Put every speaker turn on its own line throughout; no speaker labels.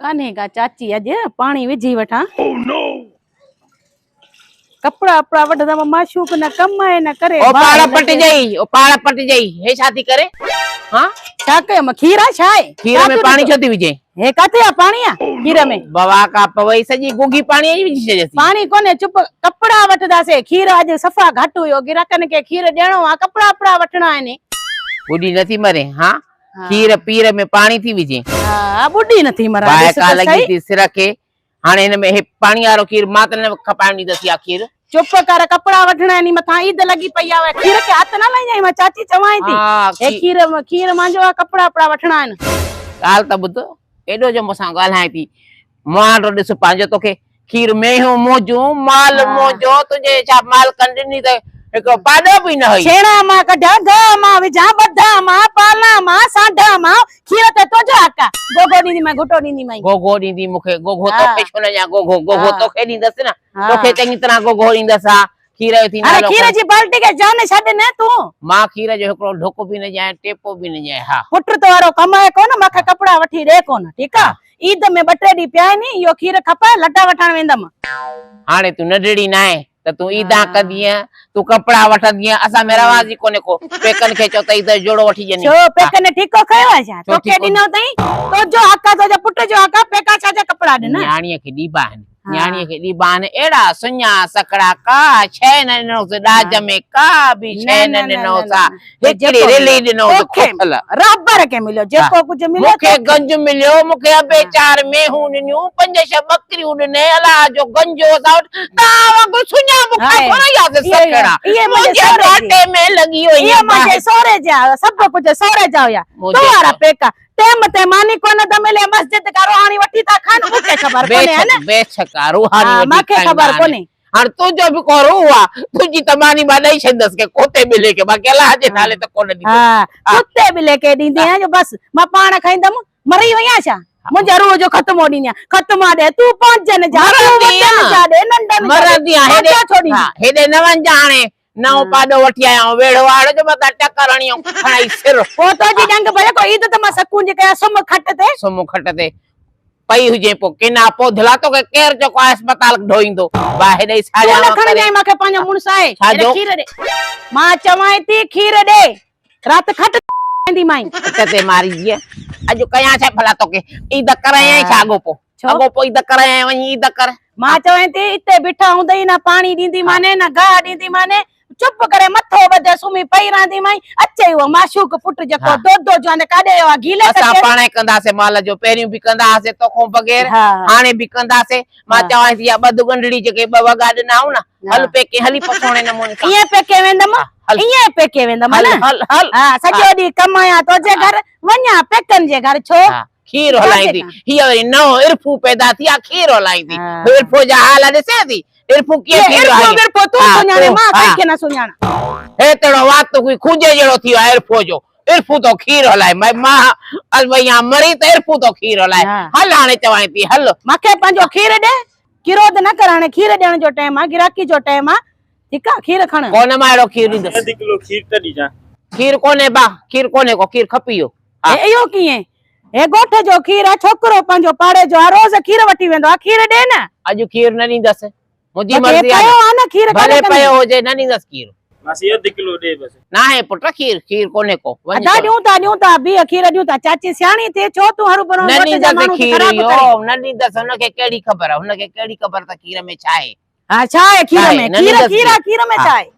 ڪانهي ڪا چاچي اڄ پاڻي وجهي وٺان. ڪپڙا اپڙا وڍندم معشوق نه ڪم آهي نه ڪري.
او پاڙ پٽجئي او پاڙ پٽجئي هي ڇا ٿي ڪري ها
ڇا ڪيم کير آ ڇا آهي
کير ۾ پاڻي ڇو ٿي وجهين
هي ڪاٿي آ پاڻي آ کير ۾
بوا ڪا پوي سڄي گوگي پاڻي جي وجهي ڇڏيس
پاڻي ڪونهي چپ ڪپڙا وٺنداسي کير اڄ صفا گهٽ هيو گراهڪن کي کير ڏيڻو آ ڪپڙا اپڙا وٺڻا آهن
ٻڏي نٿي مرين ها کير پير ۾ پاڻي ٿي وجهين.
ها ٻڏي نٿي مران
باهه
ڏس
ڪا
ته
لڳي
سهي.
ٿي سر کي. هاڻي هن ۾ هي پاڻي وارو کير مان ته نه کپائڻ ڏيندس اها کير.
چپ ڪر ڪپڙا وٺڻا آهن مٿان عيد لڳي پئي آهي کير کي هٿ نه لائجانء مان چاچي چوانء ٿي هي کير کير مانجو آهي ڪپڙا اپڙا وٺڻا آهن.
ڳالهه ته ٻڌ ايڏو جو مون سان ڳالهائين ٿي مهانڊو ڏس پنهنجو توکي کير مينهون منهنجون مال منهنجو تنهنجي ڇا مالڪن ڏني ته هڪڙو پاڏو به نه هئي.
ڇيڻا مان ڪڍان گاهه مان وجهان ٻڌان مان پالان مان سانڍان مان کير تي تنهنجو حق آ گوگو ڏيندي مانء گهٽو ڏيندي مانء.
گوگو ڏيندي مون کي گوگو توکي ڇو نه ڏيان گوگو گوگو توکي ڏيندس نه توکي چڱي طرح گوگو ڏيندس ها کير جو ٿي
نالو کير جي بالٽي کي جان ڇڏ نه تون.
مان کير جو هڪڙو ڍڪ به نه ڏيانء ٽيپو به نه ڏيانء ها.
پٽ تو وارو ڪمائي ڪونه مان کي ڪپڙا وٺي ڏي ڪونه ٺيڪ آ عيد ۾ ٻه ٽي ڏينهن پيا آهن اهو کير کپائي لٽا وٺڻ ويندم.
هاڻي تون ننڍڙي ناهين ته تون عيدان ڪندينء تون ڪپڙا وٺندينء اسان ۾ رواج ئي ڪونهي ڪو پيڪن کي چئو ته عيد جو جوڙو وٺي ڏين.
ڇو پيڪن ٺيڪو کنيو آهي ڇا توکي ڏنو اٿئي تنهنجو حق آ تنهنجي پٽ جو حق آ پيڪا ڇا جا ڪپڙا ڏنا.
نياڻيء کي ڏيبا آهن. نياڻيء کي ڏيبا آهن اهڙا سڃا سڪڙا ڪا شيء نه ڏنوس ڏاج ۾ ڪا به شيء نه ڏنوس ها هڪڙي رلي ڏنوس کوکل.
رهبر کي مليو جيڪو ڪجهه مليو
مون کي گنج مليو مون کي ابي چار مينهون ڏنيون پنج ڇهه ٻڪريون ڏني الله جو گنج هو اسان وٽ توهان وانگر سڃا بکا ٿورا ئي هئاسين سکڙا منهنجي ڳاٽي ۾ لڳي وئي
اهي منهنجي سهري جا سڀ ڪجهه سهري جا هيا تو وارا پيڪا ٽيم تي ماني ڪونه ٿا ملي مسجد کان روحاني وٺي ٿا کائن مون کي خبر ڪونهي ها نه
بيشڪ آ روحاني
وٺي مون کي خبر ڪونهي
هاڻ تنهنجو به ڪو روح آ تنهنجي ته ماني مان ڏئي ڇڏيندس ڪي ڪوتي ٻلي کي باقي الله جي نالي ته ڪونه ڏيندس
ها ڪتي ٻلي کي ڏيندي آهيان جو بس مان پاڻ کائيندم مري وئي آهيان ڇا منهنجا روح جو ختمو ڏيندي آهيان ختما ڏي تون پنهنجن جا تون وڏن جا ڏي ننڍن جا
مرندي آهيان هيڏي نه وڃجان هاڻي نئون پاڏو وٺي آيا آهيون ويڙهو آڙ جو متان ٽڪر هڻي ۽ کڻائي سر.
پوء تنهنجي ڄنگهه ڀري ڪو عيد ته مان سڪون جي ڪيان سمهه کٽ تي.
سمهه کٽ تي پئي هجين پوء ڪنا پوڌلا توکي ڪير جيڪو آهي اسپتال ڍوئيندو باهه ڏئي ساڙيان
تون نه کڻجانء مان کي پنهنجو مڙس آهي
ڇا جو؟
کير ڏي مان چوانء ٿي کير ڏي رات کٽ تي مارينديمانء.
کٽ تي ماريندينء اڄ ڪيان ڇا ڀلا توکي عيد ڪرايانء ڇا اڳو پوء.
ڇو؟
اڳو پوء عيد ڪرايانء وڃي عيد ڪر.
مان چوين ٿي اتي بيٺا هوندئي نه پاڻي ڏيندي ماني نه گاهه ڏيندي ماني چپ ڪري مٿو ٻڌي سمهي پئي رهندي مائين اچي اهو معشوق پٽ جيڪو دودو جو آندي ڪاڏي ويو آ گيلي ته
اسان پاڻهي ڪنداسين مال جو پهريون به ڪندا هئاسين توکون بغير هاڻي به ڪنداسين مان چوانء ٿي اها ٻڌ ڳنڍڙي جيڪي ٻه وڳا ڏنا هئون نه هل پيڪي هلي پسوڻي نموني سان
ائين پيڪي ويندم ائين پيڪي ويندم
هل هل هل
ها سڄو ڏينهن ڪم آهيان توجي گهر وڃان پيڪن جي گهر ڇو
کير هلائيندي. هيء وري نئون عرفو پيدا ٿي آ، کير هلائيندي. عرفو جا حال ڏسين ٿي؟ عرفو ڪيئن ٿيندو آهي؟
عرفو ورفو تون سڃاڻين، مان ڪنهن کي نه سڃاڻان.
هيترو وات ڪوئي کوجي جهڙو ٿي ويو آهي عرفو جو. عرفو ٿو کير هلائي. مان وئي آهيان مري ته عرفو ٿو کير هلائي. هل هاڻي چوانء ٿي هل.
مان کي پنهنجو کير ڏي. ڪروڌ نه ڪر هاڻي کير ڏيڻ جو ٽيم آ، گراهڪي جو ٽيم آ. ٺيڪ آ کير کڻ.
ڪونه مان اهڙو کير ڏيندس.
اڌ ڪلو کير ته ڏجان.
کير ڪونهي با، کير ڪونهي ڪو، کير کپي ويو.
هي اهو ڪيئن؟ هي ڳوٺ جو کير آ، ڇوڪرو پنهنجو پاڙي جو آ، روز کير وٺي ويندو آ، کير ڏي نه.
اڄ کير نه ڏيندس، منهنجي مرضي آ
پيو آ نه کير
ڀلي پيو هجي نه ڏيندس کير.
ماسي اڌ ڪلو ڏي بس.
ناهي پٽ کير، کير ڪونهي ڪو، وڃ
ادا ڏيون ٿا ڏيون ٿا، بيهه کير ڏيون ٿا، چاچي سياڻي ٿئي ڇو تون هروڀرو
نه
ڳوٺ جا
ڏيندس
ماڻهو ٿي
کير
خراب
اهو،
ڪرين.
نه ڏيندس، هن کي ڪهڙي خبر، هن کي ڪهڙي خبر ته کير ۾ ڇا آهي.
ها ڇا آهي کير ۾، کير کير آ، کير ۾ ڇا آهي.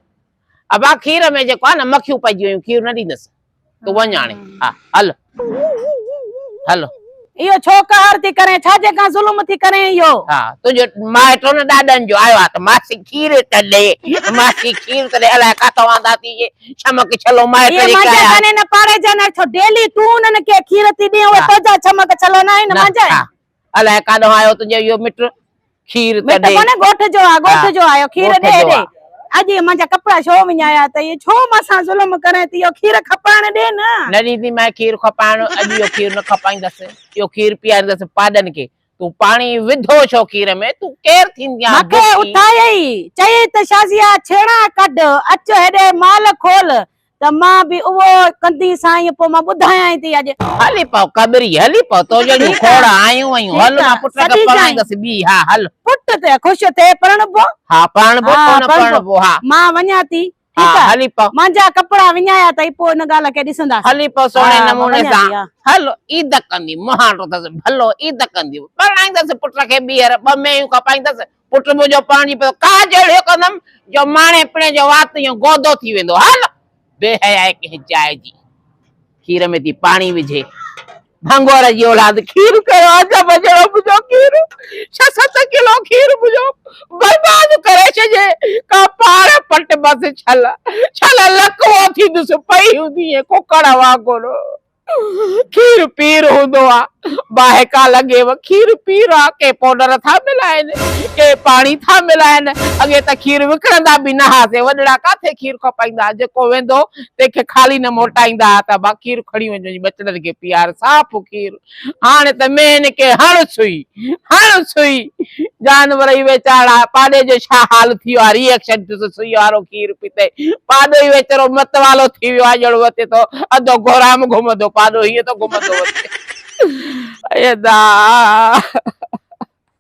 ابا کير ۾ جيڪو آ نه مکيون پئجي ويون، کير نه ڏيندس. تون وڃ هاڻي ها هل هل.
اهو ڇو قهر ٿي ڪرين ڇا جي کان ظلم ٿي ڪرين اهو.
ها تنهنجو مائٽو نه ڏاڏن جو آيو آ ته ماسي کير ته ڏي ماسي کير ته ڏي الائي ڪاٿو آندا ٿي اهي ڇمڪ ڇلو مائٽ
اهي
جيڪي
مانجا
آيا
ڪانهي نه پاڙي جا نه ڇو ڊيلي تون انهن کي کير ٿي ڏين اهي تنهنجا ڇمڪ ڇلو نه آهن مانجا آهن.
الائي ڪاڏهون آيو تنهنجو اهو مٽ کير ته
مٽ
ڏي.
ڪونهي ڳوٺ جو آ ڳوٺ جو آيو کير
ڳوٺ
ڏي
جو
ڏي
آ.
اڄ اهي مانجا ڪپڙا ڇو وڃايا اٿئي ڇو مان سان ظلم ڪرين ٿي اهو کير کپائڻ ڏي نه.
نه ڏينديمانء کير کپائڻ اڄ اهو کير نه کپائيندس اهو کير پياريندس پاڏن کي تون پاڻي وڌو ڇو کير ۾ تون ڪير ٿيندي آن
مان کي
بکي.
اٿايئي چيئي ته شازيا ڇيڻا ڪڍ اچ هيڏي مال کول. ته مان به اهو ڪندي سائين پوء مان ٻڌايانء ٿي اڄ.
هلي پئو ڪٻري هلي پئو تو جهڙيون کوڙ آيون ويون هل مان پٽ کي پرڻائيندس ٻي ها هل.
پٽ ته خوش ٿئي پرڻبو.
ها پرڻبو ڇو نه پرڻبو ها.
مان وڃان ٿي ٺيڪ آ
هلي پئو.
مانجا ڪپڙا وڃايا اٿئي پوء ان ڳالهه کي ڏسنداسين.
هلي پئو سهڻي نموني سان هل عيد ڪندي مهانڊو اٿس ڀلو عيد ڪندي پرڻائيندس پٽ کي ٻيهر ٻه مينهيون کپائيندس پٽ منهنجو پرڻجي پيو ڪا جهڙيو ڪندم جو ماڻي پڻي جو وات ائين گودو ٿي ويندو هل بي حيائي ڪنهن جاء جي کير ۾ ٿي پاڻي وجهي ڀنگور جي اولاد کير ڪيو عجب جهڙو منهنجو کير ڇهه ست ڪلو کير منهنجو برباد ڪري ڇڏي ڪا پاڙ پٽ بس ڇل ڇل لڪوو ٿيندس پئي هوندي ڪڪڙ وانگر کير پير هوندو آ، باهه ڪا لڳيو، کير پير آ، ڪي پوڊر ٿا ملائين، ڪي پاڻي ٿا ملائين، اڳي ته کير وڪڻندا به نه هئاسين، وڏڙا ڪاٿي کير کپائيندا ها، جيڪو ويندو تنهن کي خالي نه موٽائيندا ها ته ڀا کير کڻي وڃ وڃي ٻچڙن کي پيار، صاف کير، هاڻي ته مينهن کي هڻ سئي، هڻ سئي، جانور ئي ويچارا، پاڏي جو ڇا حال ٿي ويو آ، ري ايڪشن ٿيس سئي وارو کير پيتي، پاڏو ئي ويچارو متوالو ٿي ويو آ، ڄڻ وتي ٿو اڌو گهرام گهمندو، پاڏو هيئن ٿو گهمندو وتي. اي ادا!